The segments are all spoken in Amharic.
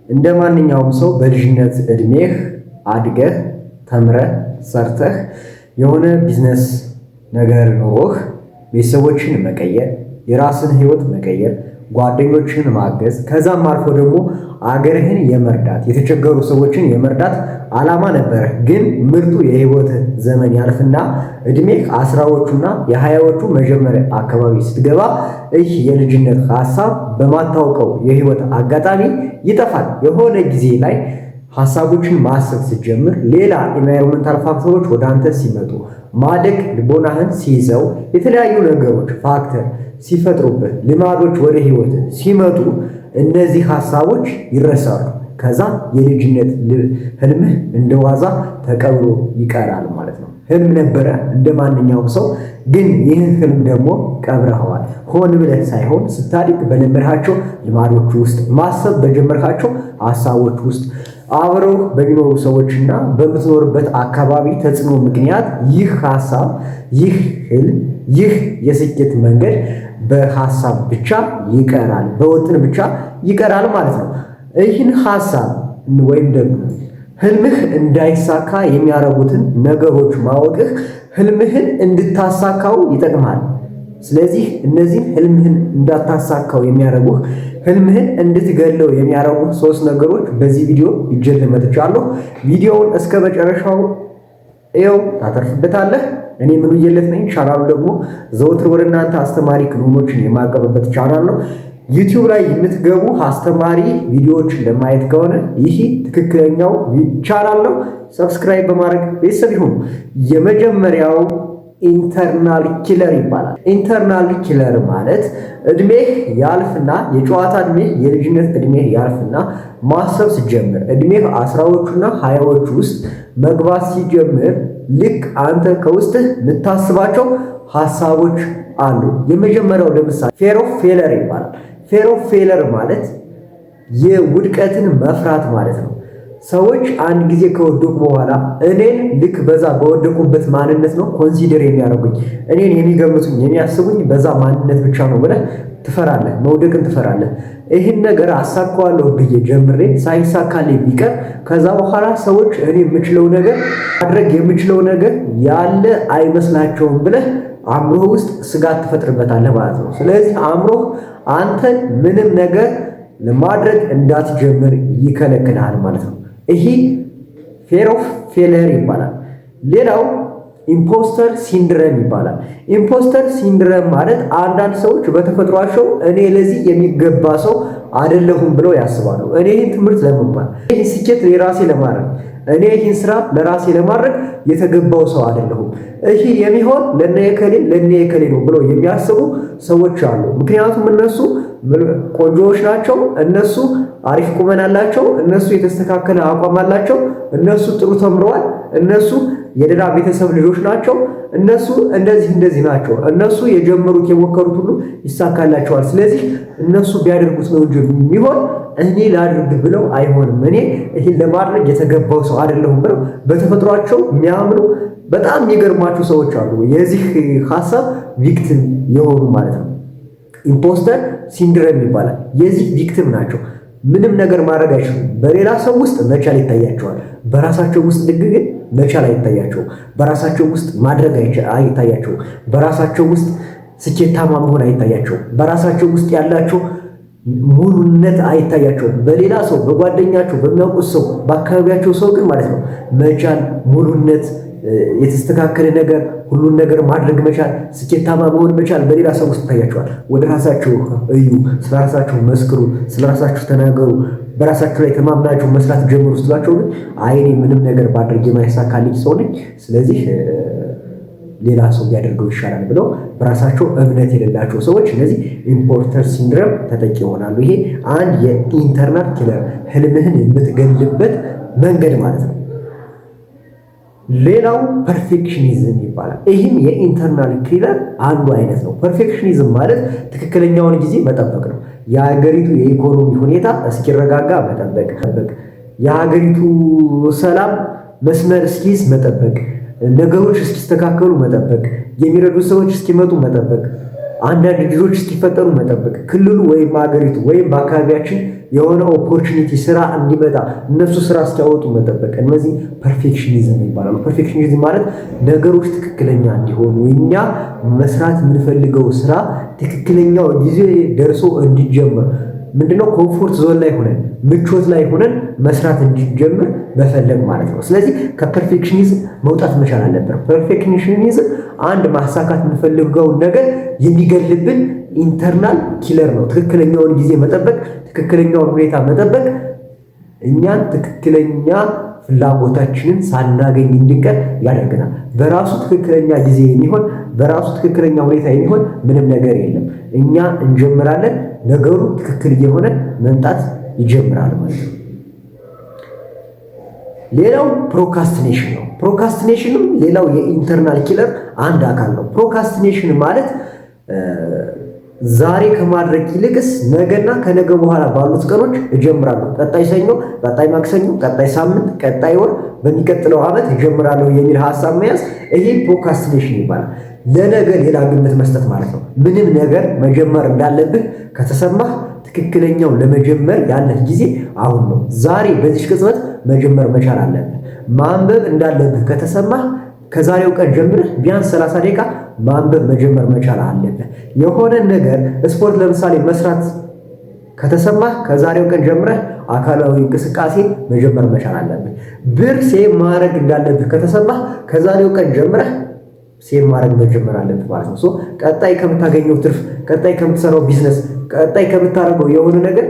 እንደ ማንኛውም ሰው በልጅነት እድሜህ አድገህ፣ ተምረህ፣ ሰርተህ፣ የሆነ ቢዝነስ ነገር ኖሮህ ቤተሰቦችን መቀየር፣ የራስን ህይወት መቀየር፣ ጓደኞችን ማገዝ፣ ከዛም አልፎ ደግሞ አገርህን የመርዳት፣ የተቸገሩ ሰዎችን የመርዳት ዓላማ ነበረህ። ግን ምርጡ የህይወት ዘመን ያልፍና እድሜህ 10ዎቹና የ20ዎቹ መጀመሪያ አካባቢ ስትገባ ይህ የልጅነት ሀሳብ በማታውቀው የህይወት አጋጣሚ ይጠፋል። የሆነ ጊዜ ላይ ሀሳቦችን ማሰብ ስትጀምር፣ ሌላ environmental factor ኦች ወደ አንተ ሲመጡ፣ ማደግ ልቦናህን ሲይዘው፣ የተለያዩ ነገሮች factor ሲፈጥሩብህ፣ ልማዶች ወደ ህይወት ሲመጡ እነዚህ ሀሳቦች ይረሳሉ። ከዛ የልጅነት ህልምህ እንደ ዋዛ ተቀብሮ ይቀራል ማለት ነው። ህልም ነበረ እንደ ማንኛውም ሰው፣ ግን ይህን ህልም ደግሞ ቀብረኸዋል። ሆን ብለህ ሳይሆን ስታድግ በለመድሃቸው ልማዶች ውስጥ፣ ማሰብ በጀመርካቸው ሀሳቦች ውስጥ፣ አብረው በሚኖሩ ሰዎችና በምትኖርበት አካባቢ ተጽዕኖ ምክንያት ይህ ሀሳብ፣ ይህ ህልም፣ ይህ የስኬት መንገድ በሀሳብ ብቻ ይቀራል፣ በውጥን ብቻ ይቀራል ማለት ነው። ይህን ሀሳብ ወይም ደግሞ ህልምህ እንዳይሳካ የሚያደርጉትን ነገሮች ማወቅህ ህልምህን እንድታሳካው ይጠቅማል። ስለዚህ እነዚህን ህልምህን እንዳታሳካው የሚያደርጉህ፣ ህልምህን እንድትገለው የሚያደርጉህ ሶስት ነገሮች በዚህ ቪዲዮ ይዤልህ መጥቻለሁ። ቪዲዮውን እስከ መጨረሻው እየው፣ ታተርፍበታለህ። እኔ ምኑየለት ነኝ። ቻናሉ ደግሞ ዘወትር ወደ እናንተ አስተማሪ ክንውኖችን የማቀርብበት ቻናል ነው። ዩቲዩብ ላይ የምትገቡ አስተማሪ ቪዲዮዎችን ለማየት ከሆነ ይህ ትክክለኛው ቻናል ነው። Subscribe በማድረግ ቤተሰብ ይሁኑ። የመጀመሪያው internal killer ይባላል። Internal killer ማለት እድሜህ ያልፍና፣ የጨዋታ እድሜህ፣ የልጅነት እድሜህ ያልፍና ማሰብ ሲጀምር፣ እድሜህ 10ዎቹና 20ዎቹ ውስጥ መግባት ሲጀምር ልክ አንተ ከውስጥህ የምታስባቸው ሀሳቦች አሉ። የመጀመሪያው ለምሳሌ fear of failure ይባላል። Fear of failure ማለት የውድቀትን መፍራት ማለት ነው። ሰዎች አንድ ጊዜ ከወደቁ በኋላ እኔን ልክ በዛ በወደቁበት ማንነት ነው consider የሚያደርጉኝ፣ እኔን የሚገምቱኝ፣ የሚያስቡኝ በዛ ማንነት ብቻ ነው ብለህ ትፈራለህ፣ መውደቅን ትፈራለህ። ይህን ነገር አሳካዋለሁ ብዬ ጀምሬ ሳይሳካልኝ ቢቀር ከዛ በኋላ ሰዎች እኔ የምችለው ነገር፣ ማድረግ የምችለው ነገር ያለ አይመስላቸውም ብለህ አእምሮህ ውስጥ ስጋት ትፈጥርበታለህ ማለት ነው። ስለዚህ አእምሮህ አንተን ምንም ነገር ለማድረግ እንዳትጀምር ይከለክልሃል ማለት ነው። ይሄ fear of failure ይባላል። ሌላው imposter syndrome ይባላል። Imposter syndrome ማለት አንዳንድ ሰዎች በተፈጥሯቸው እኔ ለዚህ የሚገባ ሰው አይደለሁም ብለው ያስባሉ። እኔ ይህን ትምህርት ለመማር፣ ይህን ስኬት የራሴ ለማድረግ፣ እኔ ይህን ስራ ለራሴ ለማድረግ የተገባው ሰው አይደለሁም፣ ይህ የሚሆን ለነ እከሌ ለነ እከሌ ነው ብለው የሚያስቡ ሰዎች አሉ። ምክንያቱም እነሱ ቆንጆዎች ናቸው፣ እነሱ አሪፍ ቁመና አላቸው፣ እነሱ የተስተካከለ አቋም አላቸው፣ እነሱ ጥሩ ተምረዋል፣ እነሱ የደህና ቤተሰብ ልጆች ናቸው፣ እነሱ እንደዚህ እንደዚህ ናቸው፣ እነሱ የጀመሩት የሞከሩት ሁሉ ይሳካላቸዋል። ስለዚህ እነሱ ቢያደርጉት ነው እንጂ የሚሆን እኔ ላድርግ ብለው አይሆንም። እኔ ይህን ለማድረግ የተገባው ሰው አይደለሁም ብለው በተፈጥሯቸው የሚያምኑ በጣም የሚገርማቸው ሰዎች አሉ። የዚህ ሀሳብ victim የሆኑ ማለት ነው። Imposter syndrome ይባላል። የዚህ victim ናቸው። ምንም ነገር ማድረግ አይችሉም። በሌላ ሰው ውስጥ መቻል ይታያቸዋል። በራሳቸው ውስጥ ግን መቻል አይታያቸውም። በራሳቸው ውስጥ ማድረግ አይታያቸውም። በራሳቸው ውስጥ ስኬታማ መሆን አይታያቸውም። በራሳቸው ውስጥ ያላቸው ሙሉነት አይታያቸውም። በሌላ ሰው፣ በጓደኛቸው፣ በሚያውቁት ሰው፣ በአካባቢያቸው ሰው ግን ማለት ነው መቻል፣ ሙሉነት፣ የተስተካከለ ነገር፣ ሁሉን ነገር ማድረግ መቻል፣ ስኬታማ መሆን መቻል በሌላ ሰው ውስጥ ይታያቸዋል። ወደ ራሳችሁ እዩ፣ ስለ ራሳችሁ መስክሩ፣ ስለ ራሳችሁ ተናገሩ፣ በራሳችሁ ላይ ተማምናችሁ መስራት ጀምሩ ስትሏቸው ግን አይ እኔ ምንም ነገር ባድርግ የማይሳካልኝ ሰው ነኝ፣ ስለዚህ ሌላ ሰው ቢያደርገው ይሻላል ብለው በራሳቸው እምነት የሌላቸው ሰዎች እነዚህ imposter syndrome ተጠቂ ይሆናሉ። ይሄ አንድ የ internal killer፣ ህልምህን የምትገልበት መንገድ ማለት ነው። ሌላው perfectionism ይባላል። ይህም የ internal killer አንዱ አይነት ነው። Perfectionism ማለት ትክክለኛውን ጊዜ መጠበቅ ነው። የሀገሪቱ የኢኮኖሚ ሁኔታ እስኪረጋጋ መጠበቅ፣ የሀገሪቱ ሰላም መስመር እስኪይዝ መጠበቅ፣ ነገሮች እስኪስተካከሉ መጠበቅ፣ የሚረዱ ሰዎች እስኪመጡ መጠበቅ፣ አንዳንድ እድሎች እስኪፈጠሩ መጠበቅ፣ ክልሉ ወይም ሀገሪቱ ወይም በአካባቢያችን የሆነ opportunity ስራ እንዲመጣ እነሱ ስራ እስኪያወጡ መጠበቅ። እነዚህ perfectionism ይባላሉ። Perfectionism ማለት ነገሮች ትክክለኛ እንዲሆኑ፣ እኛ መስራት የምንፈልገው ስራ ትክክለኛው ጊዜ ደርሶ እንዲጀመር፣ ምንድነው comfort zone ላይ ሆነን፣ ምቾት ላይ ሆነን መስራት እንዲጀምር መፈለግ ማለት ነው። ስለዚህ ከ perfectionism መውጣት መቻል አለብን። Perfectionism አንድ ማሳካት የምንፈልገውን ነገር የሚገልብን internal killer ነው። ትክክለኛውን ጊዜ መጠበቅ፣ ትክክለኛውን ሁኔታ መጠበቅ እኛን ትክክለኛ ፍላጎታችንን ሳናገኝ እንድንቀር ያደርገናል። በራሱ ትክክለኛ ጊዜ የሚሆን፣ በራሱ ትክክለኛ ሁኔታ የሚሆን ምንም ነገር የለም። እኛ እንጀምራለን፣ ነገሩ ትክክል እየሆነ መምጣት ይጀምራል ማለት ነው። ሌላው procrastination ነው። Procrastination ም ሌላው የ internal killer አንድ አካል ነው። Procrastination ማለት ዛሬ ከማድረግ ይልቅስ ነገና ከነገ በኋላ ባሉት ቀኖች እጀምራለሁ፣ ቀጣይ ሰኞ፣ ቀጣይ ማክሰኞ፣ ቀጣይ ሳምንት፣ ቀጣይ ወር፣ በሚቀጥለው ዓመት እጀምራለሁ የሚል ሀሳብ መያዝ፣ ይሄ procrastination ይባላል። ለነገ ሌላ ግምት መስጠት ማለት ነው። ምንም ነገር መጀመር እንዳለብህ ከተሰማህ ትክክለኛው ለመጀመር ያለህ ጊዜ አሁን ነው። ዛሬ በዚች ቅጽበት መጀመር መቻል አለብህ። ማንበብ እንዳለብህ ከተሰማህ ከዛሬው ቀን ጀምረህ ቢያንስ 30 ደቂቃ ማንበብ መጀመር መቻል አለብህ። የሆነ ነገር ስፖርት ለምሳሌ መስራት ከተሰማህ ከዛሬው ቀን ጀምረህ አካላዊ እንቅስቃሴ መጀመር መቻል አለብህ። ብር save ማድረግ እንዳለብህ ከተሰማህ ከዛሬው ቀን ጀምረህ save ማድረግ መጀመር አለብህ ማለት ነው። So ቀጣይ ከምታገኘው ትርፍ፣ ቀጣይ ከምትሰራው ቢዝነስ፣ ቀጣይ ከምታደርገው የሆነ ነገር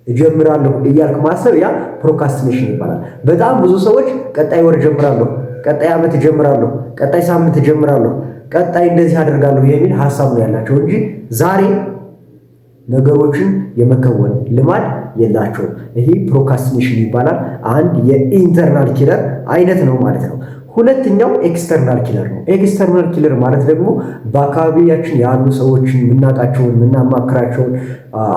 እጀምራለሁ እያልክ ማሰብ ያ procrastination ይባላል። በጣም ብዙ ሰዎች ቀጣይ ወር እጀምራለሁ፣ ቀጣይ ዓመት እጀምራለሁ፣ ቀጣይ ሳምንት እጀምራለሁ፣ ቀጣይ እንደዚህ አደርጋለሁ የሚል ሀሳብ ነው ያላቸው እንጂ ዛሬ ነገሮችን የመከወን ልማድ የላቸውም። ይሄ procrastination ይባላል። አንድ የ internal killer አይነት ነው ማለት ነው። ሁለተኛው external killer ነው። External killer ማለት ደግሞ በአካባቢያችን ያሉ ሰዎችን፣ የምናውቃቸውን፣ የምናማክራቸውን፣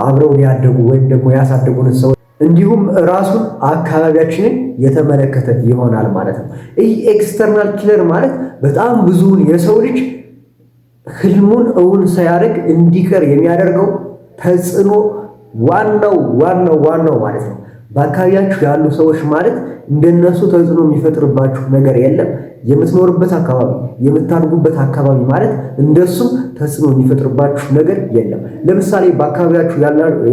አብረውን ያደጉ ወይም ደግሞ ያሳደጉንን ሰዎች እንዲሁም ራሱን አካባቢያችንን የተመለከተ ይሆናል ማለት ነው። ይህ external killer ማለት በጣም ብዙውን የሰው ልጅ ህልሙን እውን ሳያደርግ እንዲቀር የሚያደርገው ተጽዕኖ ዋናው ዋናው ዋናው ማለት ነው። በአካባቢያችሁ ያሉ ሰዎች ማለት እንደነሱ ተጽዕኖ የሚፈጥርባችሁ ነገር የለም። የምትኖርበት አካባቢ፣ የምታድጉበት አካባቢ ማለት እንደሱም ተጽዕኖ የሚፈጥርባችሁ ነገር የለም። ለምሳሌ በአካባቢያችሁ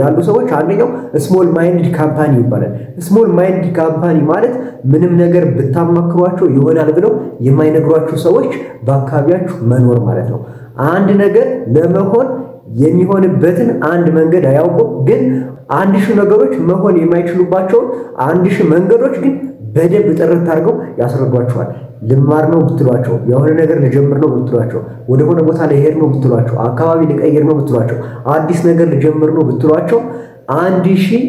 ያሉ ሰዎች አንደኛው small minded company ይባላል። Small minded company ማለት ምንም ነገር ብታማክሯቸው ይሆናል ብለው የማይነግሯችሁ ሰዎች በአካባቢያችሁ መኖር ማለት ነው። አንድ ነገር ለመሆን የሚሆንበትን አንድ መንገድ አያውቁም፣ ግን 1000 ነገሮች መሆን የማይችሉባቸውን 1000 መንገዶች ግን በደንብ ጥርት አድርገው ያስረዷችኋል። ልማር ነው ብትሏቸው፣ የሆነ ነገር ልጀምር ነው ብትሏቸው፣ ወደሆነ ቦታ ልሄድ ነው ብትሏቸው፣ አካባቢ ልቀይር ነው ብትሏቸው፣ አዲስ ነገር ልጀምር ነው ብትሏቸው 1000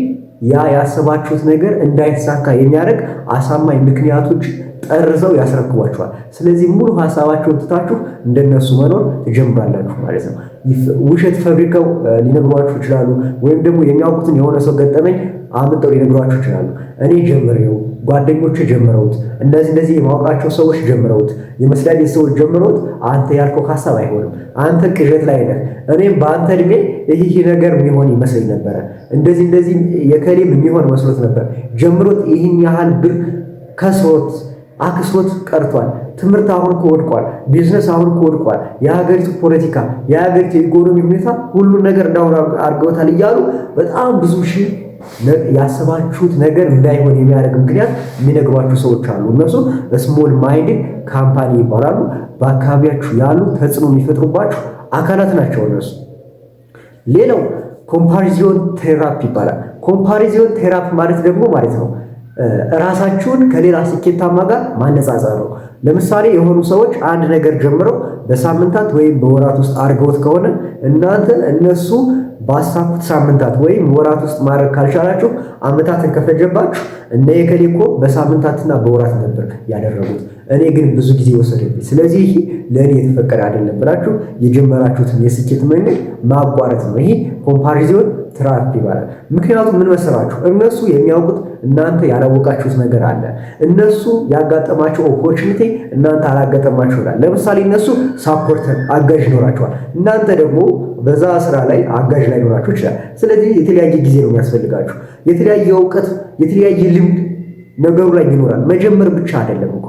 ያ ያሰባችሁት ነገር እንዳይሳካ የሚያደርግ አሳማኝ ምክንያቶች ጠርዘው ያስረክቧችኋል። ስለዚህ ሙሉ ሀሳባቸውን ትታችሁ እንደነሱ መኖር ትጀምራላችሁ ማለት ነው። ውሸት ፈብሪከው ሊነግሯችሁ ይችላሉ፣ ወይም ደግሞ የሚያውቁትን የሆነ ሰው ገጠመኝ አምጥተው ሊነግሯችሁ ይችላሉ። እኔ ጀምሬው፣ ጓደኞቼ ጀምረውት፣ እንደዚህ እንደዚህ የማውቃቸው ሰዎች ጀምረውት፣ የመስሪያ ቤት ሰዎች ጀምረውት፣ አንተ ያልከው ሀሳብ አይሆንም፣ አንተ ቅዠት ላይ ነህ፣ እኔም በአንተ እድሜ ይህ ነገር የሚሆን ይመስለኝ ነበረ፣ እንደዚህ እንደዚህ የከሌም የሚሆን መስሎት ነበር፣ ጀምሮት ይህን ያህል ብር ከስሮት አክስሮት ቀርቷል። ትምህርት አሁን እኮ ወድቋል። ቢዝነስ አሁን እኮ ወድቋል። የሀገሪቱ ፖለቲካ፣ የሀገሪቱ የኢኮኖሚ ሁኔታ ሁሉን ነገር እንዳሁን አድርገውታል እያሉ በጣም ብዙ ሺህ ያሰባችሁት ነገር እንዳይሆን የሚያደርግ ምክንያት የሚነግሯችሁ ሰዎች አሉ። እነሱ small minded company ይባላሉ። በአካባቢያችሁ ያሉ ተጽዕኖ የሚፈጥሩባችሁ አካላት ናቸው እነሱ። ሌላው comparison trap ይባላል። Comparison trap ማለት ደግሞ ማለት ነው ራሳችሁን ከሌላ ስኬታማ ጋር ማነጻጸር ነው። ለምሳሌ የሆኑ ሰዎች አንድ ነገር ጀምረው በሳምንታት ወይም በወራት ውስጥ አድርገውት ከሆነ እናንተ እነሱ ባሳኩት ሳምንታት ወይም ወራት ውስጥ ማድረግ ካልቻላችሁ፣ አመታትን ከፈጀባችሁ፣ እነ የከሌ እኮ በሳምንታትና በወራት ነበር ያደረጉት፣ እኔ ግን ብዙ ጊዜ ወሰደብኝ፣ ስለዚህ ይሄ ለእኔ የተፈቀደ አይደለም ብላችሁ የጀመራችሁትን የስኬት መንገድ ማቋረጥ ነው። ይሄ comparison Trap ይባላል። ምክንያቱም ምን መሰላችሁ፣ እነሱ የሚያውቁት እናንተ ያላወቃችሁት ነገር አለ። እነሱ ያጋጠማቸው opportunity እናንተ አላጋጠማችሁ ይሆናል። ለምሳሌ እነሱ supporter አጋዥ ይኖራቸዋል። እናንተ ደግሞ በዛ ስራ ላይ አጋዥ ላይኖራችሁ ይችላል። ስለዚህ የተለያየ ጊዜ ነው የሚያስፈልጋችሁ። የተለያየ እውቀት፣ የተለያየ ልምድ ነገሩ ላይ ይኖራል። መጀመር ብቻ አይደለም እኮ፣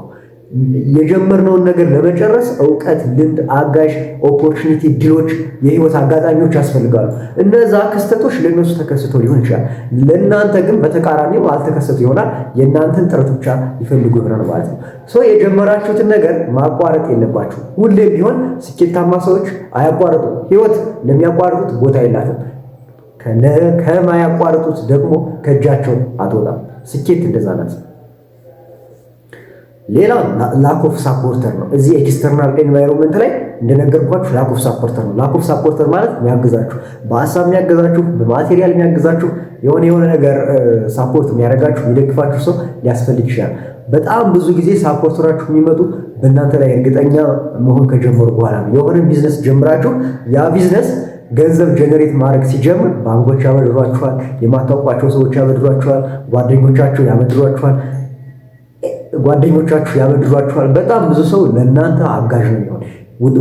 የጀመርነውን ነገር ለመጨረስ እውቀት፣ ልምድ፣ አጋዥ፣ opportunity፣ እድሎች፣ የህይወት አጋጣሚዎች ያስፈልጋሉ። እነዛ ክስተቶች ለእነሱ ተከስተው ሊሆን ይችላል። ለእናንተ ግን በተቃራኒው አልተከሰቱ ይሆናል። የእናንተን ጥረት ብቻ ይፈልጉ ይሆናል ማለት ነው። So የጀመራችሁትን ነገር ማቋረጥ የለባችሁ። ሁሌም ቢሆን ስኬታማ ሰዎች አያቋርጡም። ህይወት ለሚያቋርጡት ቦታ የላትም። ከማያቋርጡት ደግሞ ከእጃቸው አትወጣም። ስኬት እንደዛ ናት። ሌላ lack of supporter ነው። እዚህ external environment ላይ እንደነገርኳችሁ lack of supporter ነው። Lack of supporter ማለት የሚያግዛችሁ፣ በሀሳብ የሚያግዛችሁ፣ በ material የሚያግዛችሁ፣ የሆነ የሆነ ነገር support የሚያደርጋችሁ፣ የሚደግፋችሁ ሰው ሊያስፈልግ ይችላል። በጣም ብዙ ጊዜ supporter ኣችሁ የሚመጡ በእናንተ ላይ እርግጠኛ መሆን ከጀመሩ በኋላ ነው። የሆነ ቢዝነስ ጀምራችሁ ያ ቢዝነስ ገንዘብ generate ማድረግ ሲጀምር ባንኮች ያበድሯችኋል፣ የማታውቋቸው ሰዎች ያበድሯችኋል፣ ጓደኞቻችሁ ያበድሯችኋል። በጣም ብዙ ሰው ለእናንተ አጋዥ ነው የሚሆን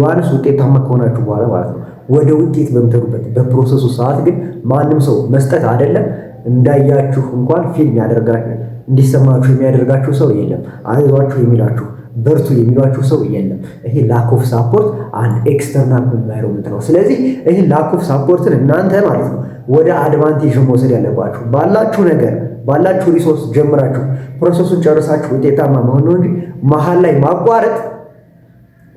once ውጤታማ ከሆናችሁ በኋላ ማለት ነው። ወደ ውጤት በምትሄዱበት በ process ኡ ሰዓት ግን ማንም ሰው መስጠት አይደለም እንዳያችሁ እንኳን feel የሚያደርጋችሁ፣ እንዲሰማችሁ የሚያደርጋችሁ ሰው የለም። አይዟችሁ የሚላችሁ፣ በርቱ የሚሏችሁ ሰው የለም። ይሄ lack of support አንድ external environment ነው። ስለዚህ ይሄ lack of support ን እናንተ ማለት ነው ወደ advantage መውሰድ ያለባችሁ፣ ባላችሁ ነገር፣ ባላችሁ resource ጀምራችሁ process ኡን ጨርሳችሁ ውጤታማ መሆን ነው እንጂ መሀል ላይ ማቋረጥ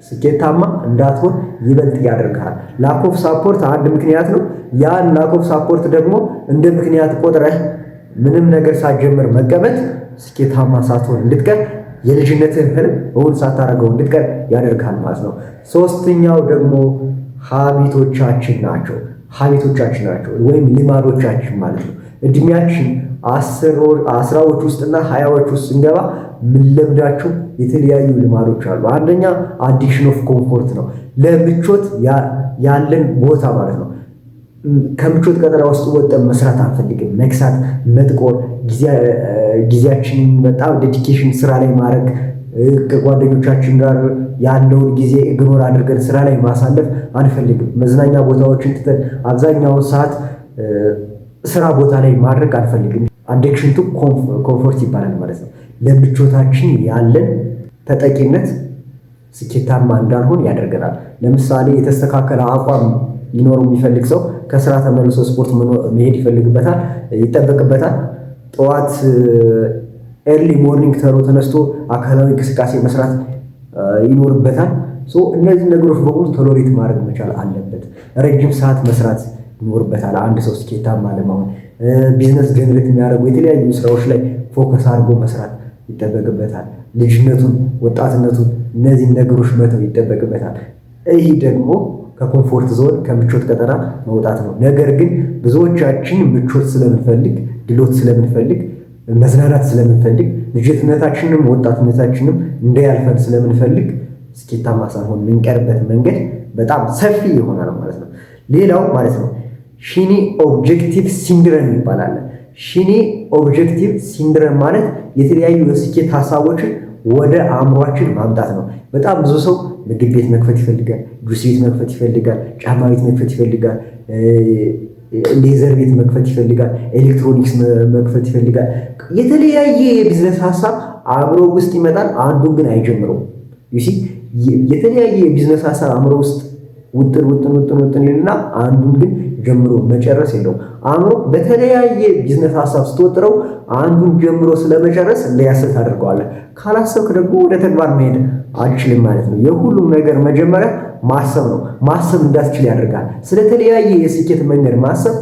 ስኬታማ እንዳትሆን ይበልጥ ያደርግሃል። Lack of support አንድ ምክንያት ነው። ያን lack of support ደግሞ እንደ ምክንያት ቆጥረህ ምንም ነገር ሳትጀምር መቀመጥ ስኬታማ ሳትሆን እንድትቀር፣ የልጅነትህን ህልም እውን ሳታደርገው እንድትቀር ያደርግሃል ማለት ነው። ሶስተኛው ደግሞ habit ኦቻችን ናቸው። Habit ኦቻችን ናቸው ወይም ልማዶቻችን ማለት ነው። እድሜያችን 10ዎች ውስጥና 20ዎች ውስጥ ስንገባ የምንለምዳቸው የተለያዩ ልማዶች አሉ። አንደኛ addiction of comfort ነው። ለምቾት ያለን ቦታ ማለት ነው። ከምቾት ቀጠና ውስጥ ወጥተን መስራት አንፈልግም። መክሳት፣ መጥቆር፣ ጊዜያችንን በጣም dedication ስራ ላይ ማድረግ፣ ከጓደኞቻችን ጋር ያለውን ጊዜ ignore አድርገን ስራ ላይ ማሳለፍ አንፈልግም። መዝናኛ ቦታዎችን ትተን አብዛኛውን ሰዓት ስራ ቦታ ላይ ማድረግ አንፈልግም። Addiction to comfort ይባላል ማለት ነው። ለምቾታችን ያለን ተጠቂነት ስኬታማ እንዳንሆን ያደርገናል። ለምሳሌ የተስተካከለ አቋም ሊኖረው የሚፈልግ ሰው ከስራ ተመልሶ ስፖርት መሄድ ይፈልግበታል፣ ይጠበቅበታል። ጠዋት early morning ተሮ ተነስቶ አካላዊ እንቅስቃሴ መስራት ይኖርበታል። እነዚህ ነገሮች በሙሉ tolerate ማድረግ መቻል አለበት። ረጅም ሰዓት መስራት ይኖርበታል። አንድ ሰው ስኬታማ ለመሆን business generate የሚያደርጉ የተለያዩ ስራዎች ላይ focus አድርጎ መስራት ይጠበቅበታል። ልጅነቱን፣ ወጣትነቱን፣ እነዚህን ነገሮች መተው ይጠበቅበታል። ይህ ደግሞ ከ comfort zone፣ ከምቾት ቀጠና መውጣት ነው። ነገር ግን ብዙዎቻችን ምቾት ስለምንፈልግ፣ ድሎት ስለምንፈልግ፣ መዝናናት ስለምንፈልግ፣ ልጅነታችንም ወጣትነታችንም እንዳያልፈን ስለምንፈልግ ስኬታማ ሳንሆን የምንቀርበት መንገድ በጣም ሰፊ ይሆናል ማለት ነው። ሌላው ማለት ነው shiny objective syndrome ይባላል። Shiny objective syndrome ማለት የተለያዩ የስኬት ሀሳቦችን ወደ አእምሯችን ማምጣት ነው። በጣም ብዙ ሰው ምግብ ቤት መክፈት ይፈልጋል፣ ጁስ ቤት መክፈት ይፈልጋል፣ ጫማ ቤት መክፈት ይፈልጋል፣ leather ቤት መክፈት ይፈልጋል፣ ኤሌክትሮኒክስ መክፈት ይፈልጋል። የተለያየ የቢዝነስ ሀሳብ አእምሮ ውስጥ ይመጣል። አንዱን ግን አይጀምረውም። You see፣ የተለያየ የቢዝነስ ሀሳብ አእምሮ ውስጥ ውጥን ውጥን ውጥን ውጥን ይልና አንዱን ግን ጀምሮ መጨረስ የለውም። አእምሮ በተለያየ ቢዝነስ ሀሳብ ስትወጥረው አንዱን ጀምሮ ስለመጨረስ እንዳያስብ ታደርገዋለህ። ካላሰብክ ደግሞ ወደ ተግባር መሄድ አልችልም ማለት ነው። የሁሉም ነገር መጀመሪያ ማሰብ ነው። ማሰብ እንዳትችል ያደርጋል። ስለተለያየ የስኬት መንገድ ማሰብ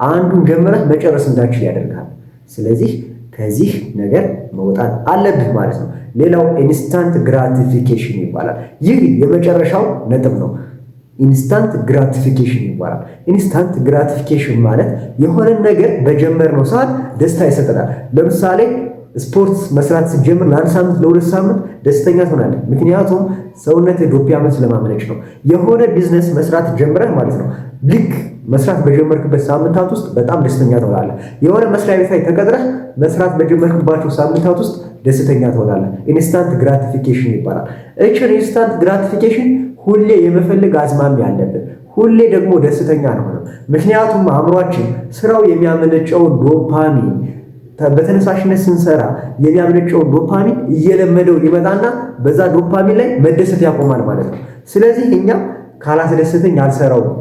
አንዱን ጀምረህ መጨረስ እንዳትችል ያደርጋል። ስለዚህ ከዚህ ነገር መውጣት አለብህ ማለት ነው። ሌላው instant gratification ይባላል። ይህ የመጨረሻው ነጥብ ነው። Instant gratification ይባላል። Instant gratification ማለት የሆነን ነገር በጀመርነው ሰዓት ደስታ ይሰጠናል። ለምሳሌ ስፖርት መስራት ስትጀምር ለአንድ ሳምንት፣ ለ2 ሳምንት ደስተኛ ትሆናለህ። ምክንያቱም ሰውነት ዶፓሚን ስለማመነጭ ነው። የሆነ ቢዝነስ መስራት ጀምረህ ማለት ነው፣ ልክ መስራት በጀመርክበት ሳምንታት ውስጥ በጣም ደስተኛ ትሆናለህ። የሆነ መስሪያ ቤት ላይ ተቀጥረህ መስራት በጀመርክባቸው ሳምንታት ውስጥ ደስተኛ ትሆናለህ። Instant gratification ይባላል። እችን instant gratification ሁሌ የመፈለግ አዝማሚያ አለብን። ሁሌ ደግሞ ደስተኛ አንሆንም። ምክንያቱም አእምሯችን ስራው የሚያመነጨው ዶፓሚን፣ በተነሳሽነት ስንሰራ የሚያመነጨው ዶፓሚን እየለመደው ይመጣና በዛ ዶፓሚን ላይ መደሰት ያቆማል ማለት ነው። ስለዚህ እኛ ካላስደሰተኝ አልሰራውም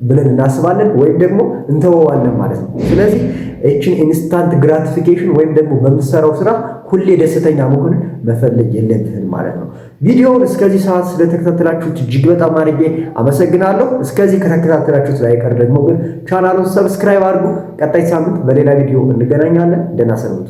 ብለን እናስባለን ወይም ደግሞ እንተወዋለን ማለት ነው። ስለዚህ ይችን instant gratification ወይም ደግሞ በምትሰራው ስራ ሁሌ ደስተኛ መሆንን መፈለግ የለብህም ማለት ነው። ቪዲዮውን እስከዚህ ሰዓት ስለተከታተላችሁት እጅግ በጣም አድርጌ አመሰግናለሁ። እስከዚህ ከተከታተላችሁት ላይቀር ደግሞ ግን ቻናሉን subscribe አድርጉ። ቀጣይ ሳምንት በሌላ ቪዲዮ እንገናኛለን። ደህና ሰንብቱ።